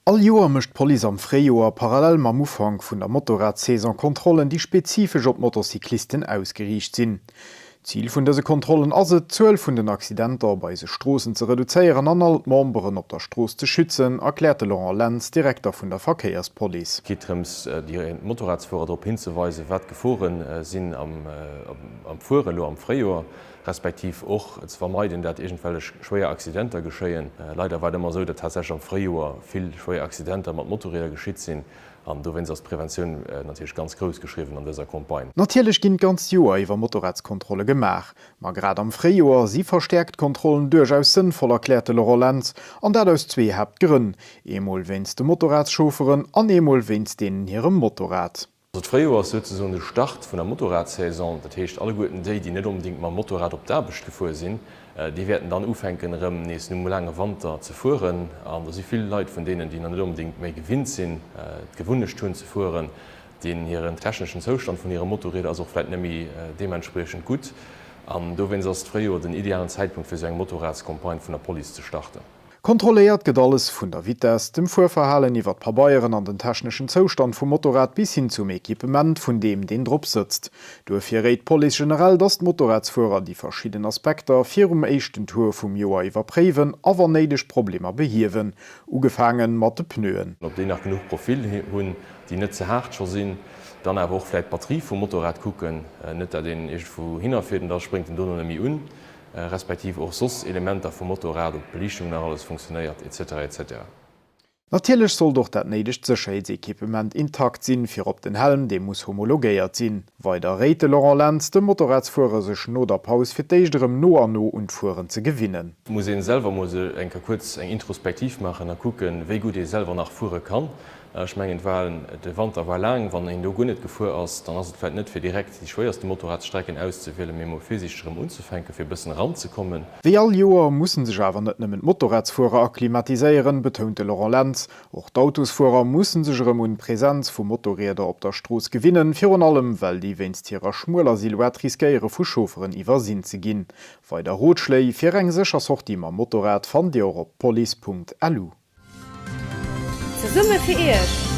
All Joer mécht d'Police am Fréijoer, parallel mam Ufank vun der Motorradssaison, Kontrollen, déi spezifesch op d'Motocyclisten ausgeriicht sinn. Zil vun dëse Kontrollen ass et, d'Zuel vun den Accidenter op eise Stroossen ze reduzéieren an all d'Memberen op der Strooss ze schützen, erkläert de Laurent Lentz, Direkter vun der Verkéierspolice. Et geet drëms, déi Motorradsfuerer drop hinzeweisen, wat d'Gefore sinn am Fuere elo am Fréijoer. respektiv och ze vermeiden, dat iergendwellech schwéier Accidenter geschéien. Leider war et ëmmer esou, dat tatsächlech am Fréijoer vill schwéier Accidenter mat Motorrieder geschitt sinn an dowéinst ass d'Preventioun natierlech ganz grouss geschriwwen an dëser Campagne. Natierlech ginn d'ganzt Joer iwwer Motorradskontrolle gemaach, ma grad am Fréijoer si verstäerkt Kontrollen duerchaus sënnvoll, erkläert de Laurent Lentz, an dat aus zwee Haaptgrënn, eemol wéinst de Motorradschaufferen an eemol wéinst deenen hirem Motorrad. Also d'Fréijoer ass souzesoen de Start vun der Motorradsaison. Dat heescht, alleguerten déi, déi net onbedéngt mam Motorrad op d'Aarbecht gefuer sinn, déi wäerten dann ufänken erëm nees nom laange Wanter ze fueren. An do si vill Leit vun deenen, déi nach net onbedéngt méi gewinnt sinn, d'Gewunnecht hunn ze fueren, deenen hiren techneschen Zoustand vun hire Motorrieder ass och vläit net méi deementspriechend gutt. An dowéinst ass d'Fréijoer den idealen Zäitpunkt fir esou eng Motorradscampagne vun der Police ze starten. Kontrolléiert gëtt alles, vun der Vitess, dem Fuerverhalen iwwer d'Pabeieren an den techneschen Zoustand vum Motorrad bis hin zum Equipement vun deem, deen drop sëtzt. Duerfir réit d'Police generell, dass d'Motorradsfuerer déi verschidden Aspekter virum éischten Tour vum Joer iwwerpréiwen a wann néideg Problemer behiewen, ugefaange mat de Pneuen. Ob déi nach genuch Profil hunn, déi net ze haart scho sinn. Dann awer och vläit d'Batterie vum Motorrad kucken, net dat een iergendwou hinnerfiert an da spréngt en dono net méi un. respektiv och soss Elementer vum Motorrad, ob d'Beliichtung nach alles funktionéiert, etc. Etc. Natierlech sollt och dat néidegt Sécherheetsequipement intakt sinn, virop den Helm, dee muss homologéiert sinn. Weider réit de Laurent Lentz dem Motorradsfuerer sech no der Paus fir d'éischt erëm no an no un d'Fueren ze gewinnen. Et muss een selwer mol eng Kéier kuerz eng Introspektiv maachen a kucken, wéi gutt ee selwer nach fuere kann. Ech mengen, et war, de Wanter war laang. Wann een do guer net gefuer ass, dann ass et vläicht net fir direkt déi schwéierste Motorradsstrecken auszewielen, mee emol virsiichteg erëm unzefänken, fir e bëssen eranzekommen. Wéi all Joer musse sech awer net nëmmen d'Motorradsfuerer akklimatiséieren, betount de Laurent Lentz. Och d'Autosfuerer musse sech erëm un d'Presenz vu Motorrieder op der Strooss gewinnen, virun allem well déi wéinst hirer schmueler Silhouette riskéiere vu Chaufferen iwwersinn ze ginn. Weider Rotschléi fir eng sécher Sortie mam Motorrad fannt Dir och op police.lu. Zesumme fir Iech!